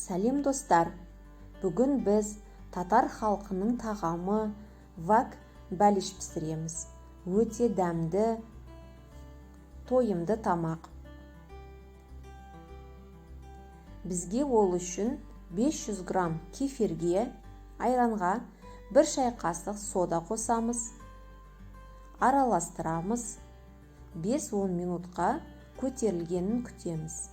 Сәлем, достар! Бүгін біз татар халқының тағамы вак бәліш пісіреміз. Өте дәмді, тойымды тамақ. Бізге ол үшін 500 грамм кефирге, айранға 1 шай қасық сода қосамыз. Араластырамыз. 5-10 минутқа көтерілгенін күтеміз.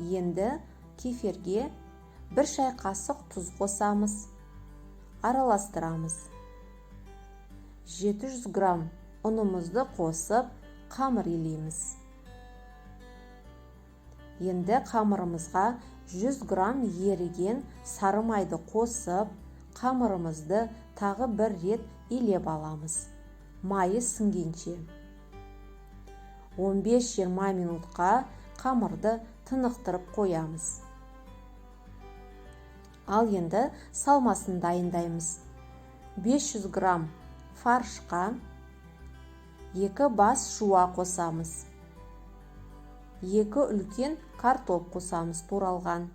Енді кефирге 1 шай қасық тұз қосамыз. Араластырамыз. 700 грамм ұнымызды қосып, қамыр илейміз. Енді қамырымызға 100 грамм еріген сары майды қосып, қамырымызды тағы бір рет илеп аламыз. Майы сіңгенше. 15-20 минутқа қамырды тынықтырып қоямыз. Ал енді салмасын дайындаймыз. 500 грамм фаршқа 2 бас жуа қосамыз. 2 үлкен картоп қосамыз туралған.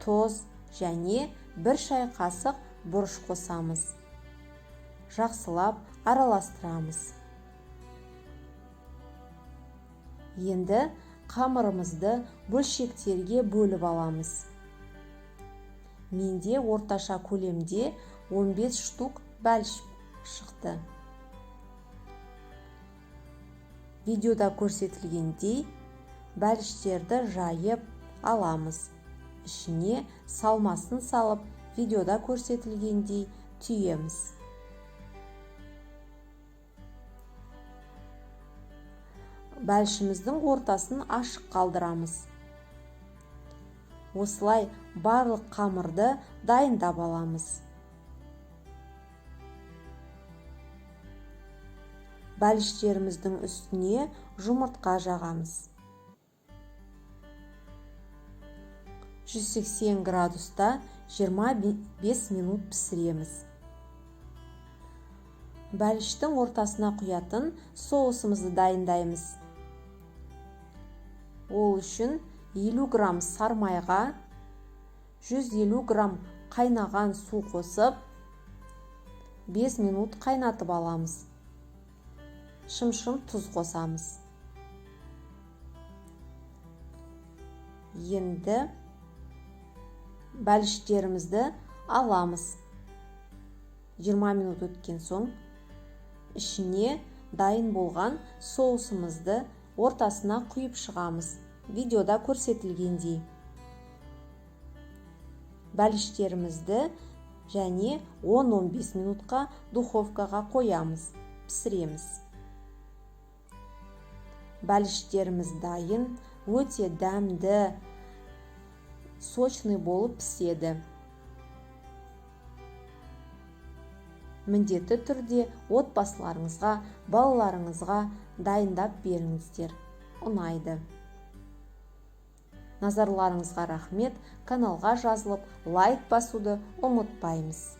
Тұз және 1 шай қасық бұрыш қосамыз. Жақсылап араластырамыз. Енді қамырымызды бөлшектерге бөліп аламыз. Менде орташа көлемде 15 штук бәліш шықты. Видеода көрсетілгендей бәліштерді жайып аламыз. Ішіне салмасын салып, видеода көрсетілгендей түйеміз. Бәлішіміздің ортасын ашық қалдырамыз. Осылай барлық қамырды дайындап аламыз. Бәліштеріміздің үстіне жұмыртқа жағамыз. 180 градуста 25 минут пісіреміз. Бәліштің ортасына құятын соусымызды дайындаймыз. Ол үшін 50 грамм сармайға 150 грамм қайнаған су қосып, 5 минут қайнатып аламыз. Шымшым тұз қосамыз. Енді бәліштерімізді аламыз. 20 минут өткен соң ішіне дайын болған соусымызды ортасына құйып шығамыз. Видеода көрсетілгендей. Бәліштерімізді және 10-15 минутқа духовкаға қоямыз, пісіреміз. Бәліштеріміз дайын, өте дәмді, сочный болып піседі. Міндетті түрде отбасыларыңызға, балаларыңызға дайындап беріңіздер. Ұнайды. Назарларыңызға рахмет. Каналға жазылып, лайк басуды ұмытпаймыз.